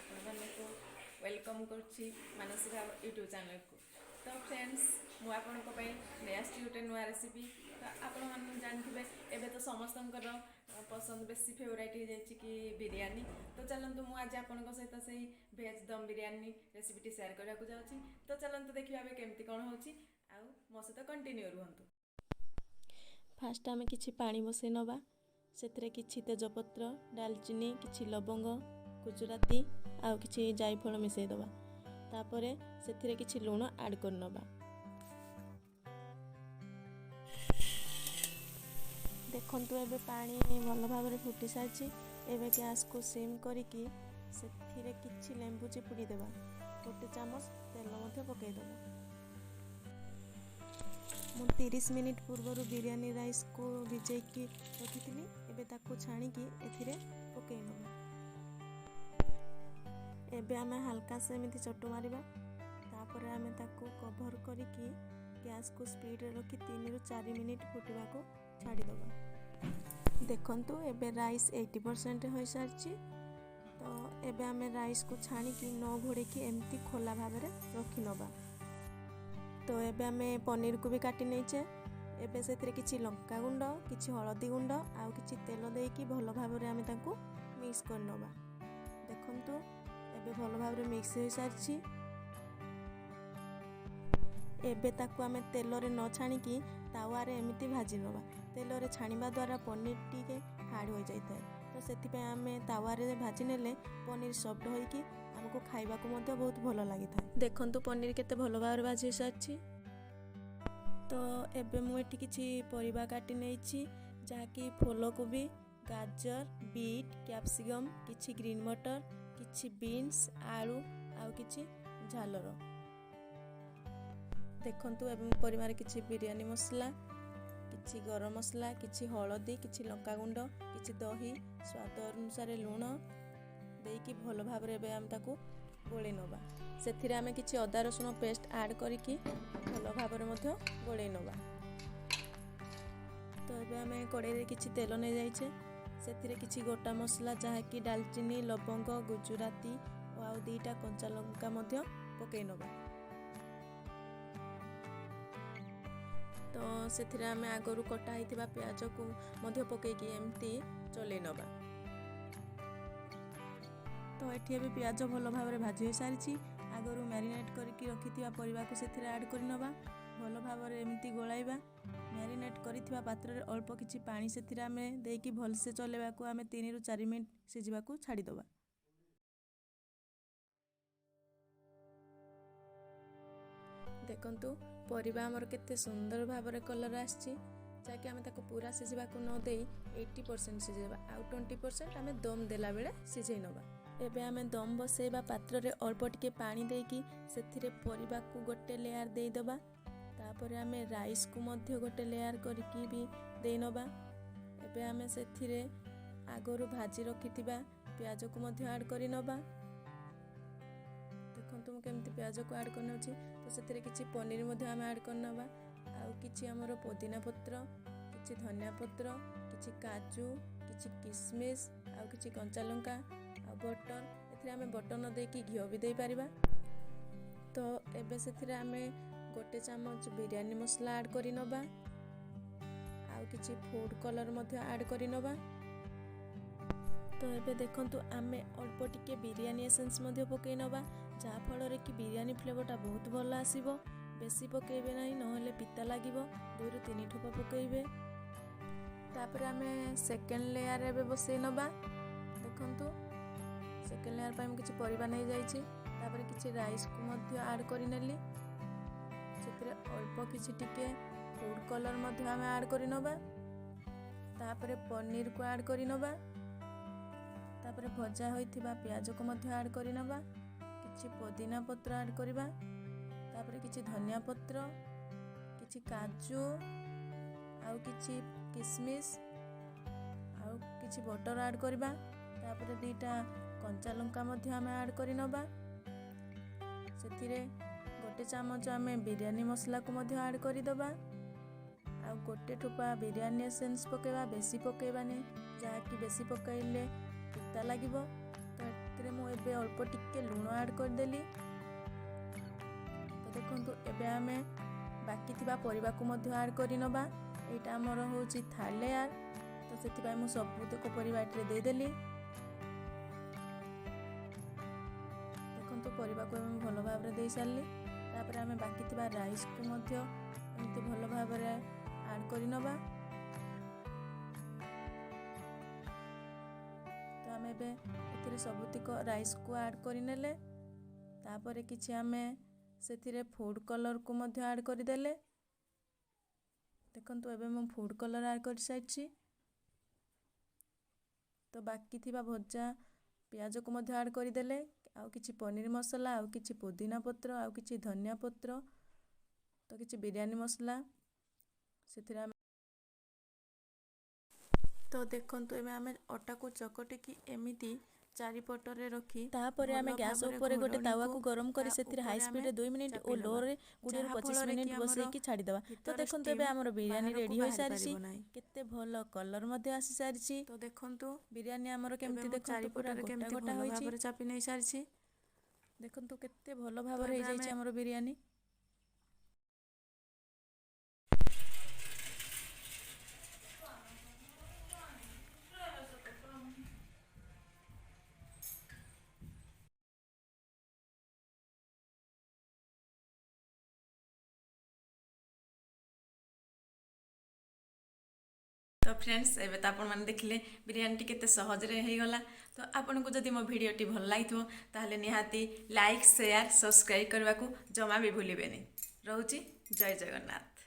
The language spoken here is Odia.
ଆପଣମାନଙ୍କୁ welcome କରୁଛି ମାନସୀ ଭାବ ୟୁଟ୍ୟୁବ୍ ଚ୍ୟାନେଲକୁ। ତ ଫ୍ରେଣ୍ଡସ୍, ମୁଁ ଆପଣଙ୍କ ପାଇଁ ନେଇ ଆସିଛି ଗୋଟେ ନୂଆ ରେସିପି। ତ ଆପଣମାନେ ଜାଣିଥିବେ, ଏବେ ତ ସମସ୍ତଙ୍କର ପସନ୍ଦ, ବେଶୀ ଫେଭରାଇଟ୍ ହେଇଯାଇଛି କି ବିରିୟାନୀ। ତ ଚାଲନ୍ତୁ, ମୁଁ ଆଜି ଆପଣଙ୍କ ସହିତ ସେଇ ଭେଜ୍ ଦମ୍ ବିରିୟାନୀ ରେସିପିଟି ସେୟାର କରିବାକୁ ଯାଉଛି। ତ ଚାଲନ୍ତୁ ଦେଖିବା ଏବେ କେମିତି କ'ଣ ହେଉଛି, ଆଉ ମୋ ସହିତ କଣ୍ଟିନ୍ୟୁ ରୁହନ୍ତୁ। ଫାଷ୍ଟ ଆମେ କିଛି ପାଣି ବସାଇ ନେବା। ସେଥିରେ କିଛି ତେଜପତ୍ର, ଡାଲଚିନି, କିଛି ଲବଙ୍ଗ, ଗୁଜୁରାତି ଆଉ କିଛି ଜାଇଫଳ ମିଶାଇ ଦେବା। ତାପରେ ସେଥିରେ କିଛି ଲୁଣ ଆଡ଼୍ କରିନେବା। ଦେଖନ୍ତୁ, ଏବେ ପାଣି ଭଲ ଭାବରେ ଫୁଟି ସାରିଛି। ଏବେ ଗ୍ୟାସ୍କୁ ସିମ୍ କରିକି ସେଥିରେ କିଛି ଲେମ୍ବୁ ଚିପୁଡ଼ି ଦେବା। ଗୋଟେ ଚାମଚ ତେଲ ମଧ୍ୟ ପକାଇଦେବା। ମୁଁ 30 ମିନିଟ୍ ପୂର୍ବରୁ ବିରିୟାନୀ ରାଇସ୍କୁ ଭିଜେଇକି ରଖିଥିଲି। ଏବେ ତାକୁ ଛାଣିକି ଏଥିରେ ପକାଇ ନେବା। ଏବେ ଆମେ ହାଲକା ସେମିତି ଚଟୁ ମାରିବା। ତାପରେ ଆମେ ତାକୁ କଭର୍ କରିକି ଗ୍ୟାସ୍କୁ ସ୍ପିଡ଼ରେ ରଖି 3ରୁ 4 ମିନିଟ୍ ଫୁଟିବାକୁ ଛାଡ଼ିଦେବା। ଦେଖନ୍ତୁ, ଏବେ ରାଇସ୍ 80% ହୋଇସାରିଛି। ତ ଏବେ ଆମେ ରାଇସ୍କୁ ଛାଣିକି ନ ଘୋଡ଼େଇକି ଏମିତି ଖୋଲା ଭାବରେ ରଖିନେବା। ତ ଏବେ ଆମେ ପନିରକୁ ବି କାଟି ନେଇଛେ। ଏବେ ସେଥିରେ କିଛି ଲଙ୍କା ଗୁଣ୍ଡ, କିଛି ହଳଦୀ ଗୁଣ୍ଡ ଆଉ କିଛି ତେଲ ଦେଇକି ଭଲ ଭାବରେ ଆମେ ତାକୁ ମିକ୍ସ କରିନେବା। ଦେଖନ୍ତୁ, ଏବେ ଭଲ ଭାବରେ ମିକ୍ସ ହୋଇସାରିଛି। ଏବେ ତାକୁ ଆମେ ତେଲରେ ନ ଛାଣିକି ତାୱାରେ ଏମିତି ଭାଜି ନେବା। ତେଲରେ ଛାଣିବା ଦ୍ୱାରା ପନିର ଟିକେ ହାର୍ଡ଼ ହୋଇଯାଇଥାଏ। ତ ସେଥିପାଇଁ ଆମେ ତାୱାରେ ଭାଜି ନେଲେ ପନିର ସଫ୍ଟ ହୋଇକି ଆମକୁ ଖାଇବାକୁ ମଧ୍ୟ ବହୁତ ଭଲ ଲାଗିଥାଏ। ଦେଖନ୍ତୁ, ପନିର କେତେ ଭଲ ଭାବରେ ଭାଜି ହୋଇସାରିଛି। ତ ଏବେ ମୁଁ ଏଠି କିଛି ପରିବା କାଟି ନେଇଛି, ଯାହାକି ଫୁଲକୋବି, ଗାଜର, ବିଟ୍, କ୍ୟାପ୍ସିକମ୍, କିଛି ଗ୍ରୀନ୍ ମଟର, କିଛି ବିନ୍ସ, ଆଳୁ ଆଉ କିଛି ଝାଲର। ଦେଖନ୍ତୁ, ଏବେ ମୁଁ ପରିବାରେ କିଛି ବିରିୟାନୀ ମସଲା, କିଛି ଗରମ ମସଲା, କିଛି ହଳଦୀ, କିଛି ଲଙ୍କାଗୁଣ୍ଡ, କିଛି ଦହି, ସ୍ୱାଦ ଅନୁସାରେ ଲୁଣ ଦେଇକି ଭଲ ଭାବରେ ଏବେ ଆମେ ତାକୁ ଗୋଳେଇ ନେବା। ସେଥିରେ ଆମେ କିଛି ଅଦା ରସୁଣ ପେଷ୍ଟ ଆଡ଼୍ କରିକି ଭଲ ଭାବରେ ମଧ୍ୟ ଗୋଳେଇ ନେବା। ତ ଏବେ ଆମେ କଡ଼େଇରେ କିଛି ତେଲ ନେଇଯାଇଛେ। ସେଥିରେ କିଛି ଗୋଟା ମସଲା, ଯାହାକି ଡାଲଚିନି, ଲବଙ୍ଗ, ଗୁଜୁରାତି ଓ ଆଉ 2ଟା କଞ୍ଚା ଲଙ୍କା ମଧ୍ୟ ପକାଇ ନେବା। ତ ସେଥିରେ ଆମେ ଆଗରୁ କଟା ହେଇଥିବା ପିଆଜକୁ ମଧ୍ୟ ପକାଇକି ଏମିତି ଚଲେଇ ନେବା। ତ ଏଠି ଏବେ ପିଆଜ ଭଲ ଭାବରେ ଭାଜି ହୋଇସାରିଛି। ଆଗରୁ ମ୍ୟାରିନେଟ୍ କରିକି ରଖିଥିବା ପରିବାକୁ ସେଥିରେ ଆଡ଼୍ କରିନେବା। ଭଲ ଭାବରେ ଏମିତି ଗୋଳାଇବା। ମ୍ୟାରିନେଟ୍ କରିଥିବା ପାତ୍ରରେ ଅଳ୍ପ କିଛି ପାଣି ସେଥିରେ ଆମେ ଦେଇକି ଭଲସେ ଚଲେଇବାକୁ ଆମେ 3ରୁ 4 ମିନିଟ୍ ସିଝିବାକୁ ଛାଡ଼ିଦେବା। ଦେଖନ୍ତୁ, ପରିବା ଆମର କେତେ ସୁନ୍ଦର ଭାବରେ କଲର୍ ଆସିଛି, ଯାହାକି ଆମେ ତାକୁ ପୁରା ସିଝିବାକୁ ନ ଦେଇ 80% ସିଝେଇବା ଆଉ 20% ଆମେ ଦମ୍ ଦେଲା ବେଳେ ସିଝେଇ ନେବା। ଏବେ ଆମେ ଦମ୍ ବସେଇବା ପାତ୍ରରେ ଅଳ୍ପ ଟିକେ ପାଣି ଦେଇକି ସେଥିରେ ପରିବାକୁ ଗୋଟେ ଲେୟାର ଦେଇଦେବା। ତାପରେ ଆମେ ରାଇସ୍କୁ ମଧ୍ୟ ଗୋଟେ ଲେୟାର କରିକି ବି ଦେଇନେବା। ଏବେ ଆମେ ସେଥିରେ ଆଗରୁ ଭାଜି ରଖିଥିବା ପିଆଜକୁ ମଧ୍ୟ ଆଡ଼୍ କରିନେବା। ଦେଖନ୍ତୁ, ମୁଁ କେମିତି ପିଆଜକୁ ଆଡ଼୍ କରିନେଉଛି। ତ ସେଥିରେ କିଛି ପନିର ମଧ୍ୟ ଆମେ ଆଡ଼୍ କରିନେବା ଆଉ କିଛି ଆମର ପୋଦିନା ପତ୍ର, କିଛି ଧନିଆ ପତ୍ର, କିଛି କାଜୁ, କିଛି କିସମିସ୍ ଆଉ କିଛି କଞ୍ଚା ଲଙ୍କା ଆଉ ବଟର୍। ଏଥିରେ ଆମେ ବଟର୍ ନ ଦେଇକି ଘିଅ ବି ଦେଇପାରିବା। ତ ଏବେ ସେଥିରେ ଆମେ ଗୋଟେ ଚାମଚ ବିରିୟାନୀ ମସଲା ଆଡ଼୍ କରିନେବା ଆଉ କିଛି ଫୁଡ଼୍ କଲର୍ ମଧ୍ୟ ଆଡ଼୍ କରିନେବା। ତ ଏବେ ଦେଖନ୍ତୁ, ଆମେ ଅଳ୍ପ ଟିକେ ବିରିୟାନୀ ଏସେନ୍ସ ମଧ୍ୟ ପକାଇ ନେବା, ଯାହାଫଳରେ କି ବିରିୟାନୀ ଫ୍ଲେଭରଟା ବହୁତ ଭଲ ଆସିବ। ବେଶୀ ପକାଇବେ ନାହିଁ, ନହେଲେ ପିତା ଲାଗିବ। 2ରୁ 3 ଠୋପା ପକାଇବେ। ତାପରେ ଆମେ ସେକେଣ୍ଡ ଲେୟାର ଏବେ ବସେଇ ନେବା। ଦେଖନ୍ତୁ, ସେକେଣ୍ଡ ଲେୟାର ପାଇଁ ମୁଁ କିଛି ପରିବା ନେଇଯାଇଛି। ତାପରେ କିଛି ରାଇସ୍କୁ ମଧ୍ୟ ଆଡ଼୍ କରିନେଲି। ସେଥିରେ ଅଳ୍ପ କିଛି ଟିକେ ଫୁଡ଼୍ କଲର୍ ମଧ୍ୟ ଆମେ ଆଡ଼୍ କରିନେବା। ତାପରେ ପନିରକୁ ଆଡ଼୍ କରିନେବା। ତାପରେ ଭଜା ହୋଇଥିବା ପିଆଜକୁ ମଧ୍ୟ ଆଡ଼୍ କରିନେବା। କିଛି ପୋଦିନା ପତ୍ର ଆଡ଼୍ କରିବା। ତାପରେ କିଛି ଧନିଆ ପତ୍ର, କିଛି କାଜୁ ଆଉ କିଛି କିସମିସ୍ ଆଉ କିଛି ବଟର୍ ଆଡ଼୍ କରିବା। ତାପରେ 2ଟା କଞ୍ଚା ଲଙ୍କା ମଧ୍ୟ ଆମେ ଆଡ଼୍ କରିନେବା। ସେଥିରେ ଗୋଟେ ଚାମଚ ଆମେ ବିରିୟାନୀ ମସଲାକୁ ମଧ୍ୟ ଆଡ଼୍ କରିଦେବା ଆଉ ଗୋଟେ ଠୋପା ବିରିୟାନୀ ଏସେନ୍ସ ପକାଇବା। ବେଶୀ ପକାଇବାନି, ଯାହାକି ବେଶୀ ପକାଇଲେ ପିତା ଲାଗିବ। ତ ଏଥିରେ ମୁଁ ଏବେ ଅଳ୍ପ ଟିକେ ଲୁଣ ଆଡ଼୍ କରିଦେଲି। ତ ଦେଖନ୍ତୁ, ଏବେ ଆମେ ବାକି ଥିବା ପରିବାକୁ ମଧ୍ୟ ଆଡ଼୍ କରିନେବା। ଏଇଟା ଆମର ହେଉଛି ଥାର୍ଡ଼ ଲେୟାର୍, ତ ସେଥିପାଇଁ ମୁଁ ସବୁତକ ପରିବା ଏଥିରେ ଦେଇଦେଲି। ଦେଖନ୍ତୁ, ପରିବାକୁ ଏବେ ମୁଁ ଭଲ ଭାବରେ ଦେଇସାରିଲି। ତାପରେ ଆମେ ବାକି ଥିବା ରାଇସ୍କୁ ମଧ୍ୟ ଏମିତି ଭଲ ଭାବରେ ଆଡ଼୍ କରିନେବା। ତ ଆମେ ଏବେ ଏଥିରେ ସବୁତିକ ରାଇସ୍କୁ ଆଡ଼୍ କରିନେଲେ। ତାପରେ କିଛି ଆମେ ସେଥିରେ ଫୁଡ଼୍ କଲର୍କୁ ମଧ୍ୟ ଆଡ଼୍ କରିଦେଲେ। ଦେଖନ୍ତୁ, ଏବେ ମୁଁ ଫୁଡ଼୍ କଲର୍ ଆଡ଼୍ କରିସାରିଛି। ତ ବାକି ଥିବା ଭଜା ପିଆଜକୁ ମଧ୍ୟ ଆଡ଼୍ କରିଦେଲେ, ଆଉ କିଛି ପନିର ମସଲା, ଆଉ କିଛି ପୋଦିନା ପତ୍ର, ଆଉ କିଛି ଧନିଆ ପତ୍ର, ତ କିଛି ବିରିୟାନୀ ମସଲା ସେଥିରେ ଆମେ। ତ ଦେଖନ୍ତୁ, ଏବେ ଆମେ ଅଟାକୁ ଚକଟିକି ଏମିତି ଚାରିପଟରେ ରଖି ତାପରେ ଆମେ ଭଲ ଗ୍ୟାସ୍ ଭାବରେ ଉପରେ ଗୋଟେ ଘୋଡ଼ଣୀକୁ ତାୱାକୁ ଗରମ ତା କରି ସେଥିରେ ହାଇ ଉପରେ ଆମେ ସ୍ପିଡ଼ରେ 2 ମିନିଟ୍ ଓ ଚାପି ନେବା, ଲୋରେ 20ରୁ 25 ଯାହାଫଳରେ କି ମିନିଟ୍ ଆମର ବସେଇକି ଛାଡ଼ିଦେବା। ତ ଭିତର ଦେଖନ୍ତୁ, ଏବେ ଷ୍ଟିମ୍ ଆମର ବିରିୟାନୀ ବାହାରକୁ ରେଡ଼ି ବାହାରି ହୋଇସାରିଛି। ପାରିବ ନାହିଁ। କେତେ ଭଲ କଲର୍ ମଧ୍ୟ ଆସିସାରିଛି। ତ ଦେଖନ୍ତୁ, ବିରିୟାନୀ ଆମର ଏବେ କେମିତି ମୁଁ ଦେଖନ୍ତୁ ପୁରା ଚାରିପଟରେ ଗୋଟା କେମିତି ଗୋଟା ଭଲ ହୋଇଛି। ଭାବରେ ଚାପି ନେଇସାରିଛି। ଦେଖନ୍ତୁ, କେତେ ଭଲ ତ ଭାବରେ ଏବେ ଆମେ ହେଇଯାଇଛି ଆମର ବିରିୟାନୀ। ତ ଫ୍ରେଣ୍ଡସ୍, ଏବେ ତ ଆପଣମାନେ ଦେଖିଲେ ବିରିୟାନୀଟି କେତେ ସହଜରେ ହେଇଗଲା। ତ ଆପଣଙ୍କୁ ଯଦି ମୋ ଭିଡ଼ିଓଟି ଭଲ ଲାଗିଥିବ, ତାହେଲେ ନିହାତି ଲାଇକ୍, ସେୟାର, ସବସ୍କ୍ରାଇବ୍ କରିବାକୁ ଜମା ବି ଭୁଲିବେନି। ରହୁଛି, ଜୟ ଜଗନ୍ନାଥ।